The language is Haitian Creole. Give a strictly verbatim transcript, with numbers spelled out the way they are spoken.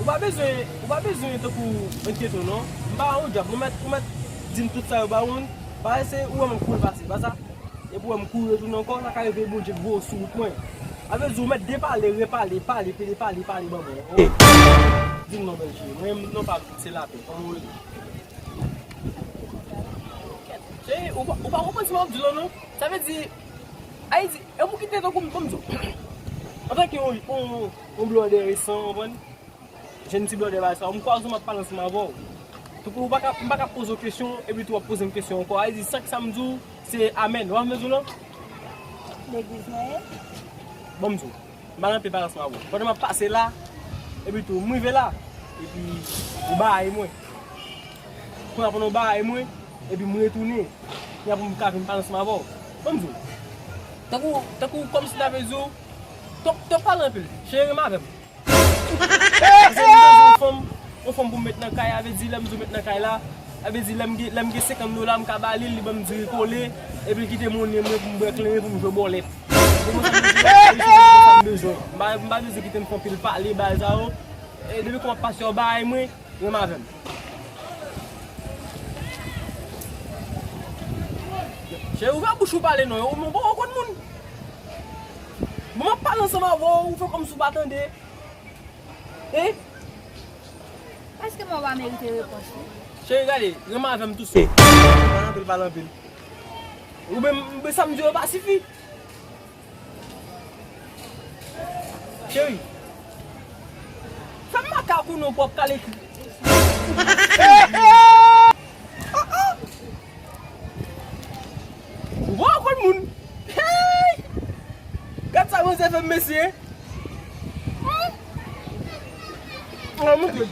Ou pa bezwen, ou pa bezwen tankou enkyete w non. M pa yon dyab, ou mèt, ou mèt di m tout sa yo ba ou. Bagay se ou wè m kouri pase, pa sa? Epi ou wè m kouri retounen ankò, sa ka rive Bondye voye w sou wout mwen. Sa vle di ou mèt depale, repale, pale, pede pale, pale ban mwen. Di m non bèl cheri, mwen non pa se lapè, kòman ou rele? Cheri, ou pa, ou pa konprann sa m ap di w la non. Sa vle di, Ayiti, e pou kite tankou m, ban m di w. Antanke yon, yon, yon blòdè resan, w konprann? Jèn ti blòdè bagay sa, m kwaze w m ap pale ansanm avè w. Tankou ou pa ka, m pa ka poze w kesyon, epi tou w ap poze m kesyon ankò. Sa vle di, chak sa m di w, se amèn. Ou wè sa m vle di w la? Legliz mwen ye? Ban m di w. M pa nan pye pale ansanm avè w. Pandan m ap pase la, epi tou, m rive la, epi ou bay mwen. Kounye a pandan ou bay mwen, epi m retounen. Kounye a pou m ka vin pale ansanm avè w. Ban m di w. Tankou, tankou kòmsi ta vle di w, t ap, t ap pale anpil. Cheri, renmen avè m. Paske m bezwen yon fanm, yon fanm pou m met nan kay, sa vle di lè m di w met nan kay la, sa vle di lè m gen, lè m gen senkant dola, m ka ba li, li ban m diri kole, epi l kite monnen mwen pou m bwè kleren, pou m jwe bòlèt. Se konsa m bezwen, se konsa m bezwen. M pa, m pa bezwen kite m fè anpil pale, bagay sa yo. E depi kòman pastè bay mwen, renmen avè m. Cheri, ouvè bouch ou pale non, ou, ou poko konn moun. Bon, m ap pale ansanm avè w, ou fè kòmsi w pa tande. E? Èske mwen pa merite repons wi? Cheri, gade, renmen avè m tou sèl. Pale anpil, pale anpil. Ou menm, ou menm sa m di yo pa sifi. Cheri, fè m makak ou non pou w ap kale kri. Ou pa konn moun. Hey! Gad sa manzè fè m mesye. An, montre.